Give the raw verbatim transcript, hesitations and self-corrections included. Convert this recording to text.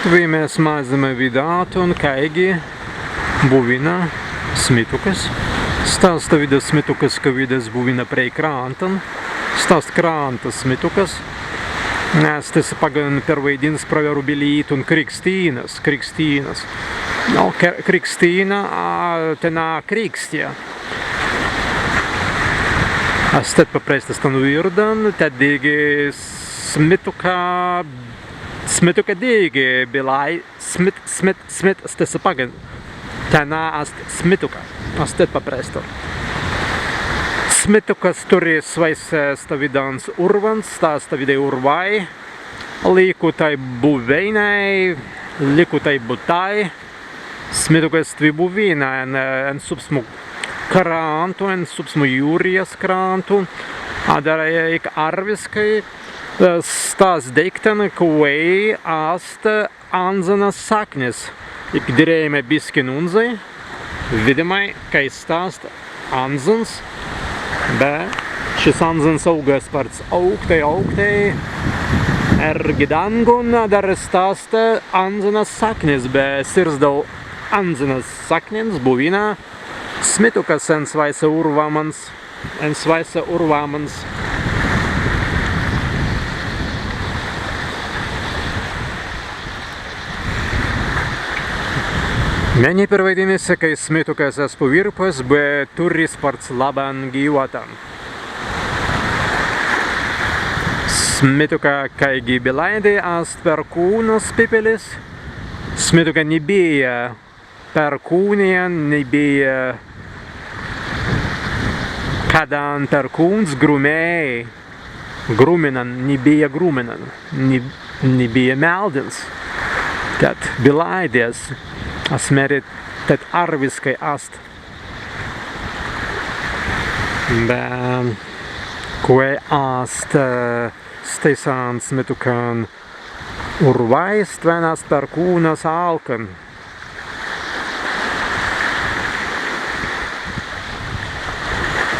Kwēi mes mazīmai widātun, kāigi buwinna smitukas. Sta ast stawīdas smitukas, kawīdas buwinna prei krāntan. Sta ast krānta smitukas. Ast stesse paggan perwaidīns prawerru bilītun krikstīnas, krikstīnas. Nu, ke-, krikstīna, a, tenā krikstja. Ast tēt paprestan stan wīrdan, tēt dīgi smituka, smituka dīgi bilāi, smit-, smit-, smit-, stesse paggan. Tenā ast smituka, ast tēt paprestan. Smitukas turri swāise stawīdans urwans, sta stawīdai urwāi, līkutai buwīnai, līkutai buttai. Smitukai stwi buwinna en, en subsmu krāntu, en subsmu jūrjas krāntu, adder, e, ik arwiskai, e, stas deīktan, kwēi ast anzanas saknis. Ik dirēimai biskin unzai, widāimai, kāi sta ast anzans, be šis anzans aūga spārts aūktai, aūktai, ērgi dāngun, adder sta ast anzanas saknis, be sirzdau anzanas saknins buwinna smitukas en swāise urwamans, en swāise urwamans. Mennei perwaidinna si, kāi smitukas ast pawīrpas be turri spārts labban gīwatan. Smituka, kāigi bilāi, ast Perkūnas pippelis. Smituka ni bēi Perkūnjan, ni bēi kaddan Perkūns grumēi, grumminnan, ni bēi grumminnan, ni, ni bēi meldins. Tēt bilāi, as mēri, tēt arwiskai ast. Be kwēi ast, e, stēisan smitukan urwāi, stwen ast Perkūnas alkan.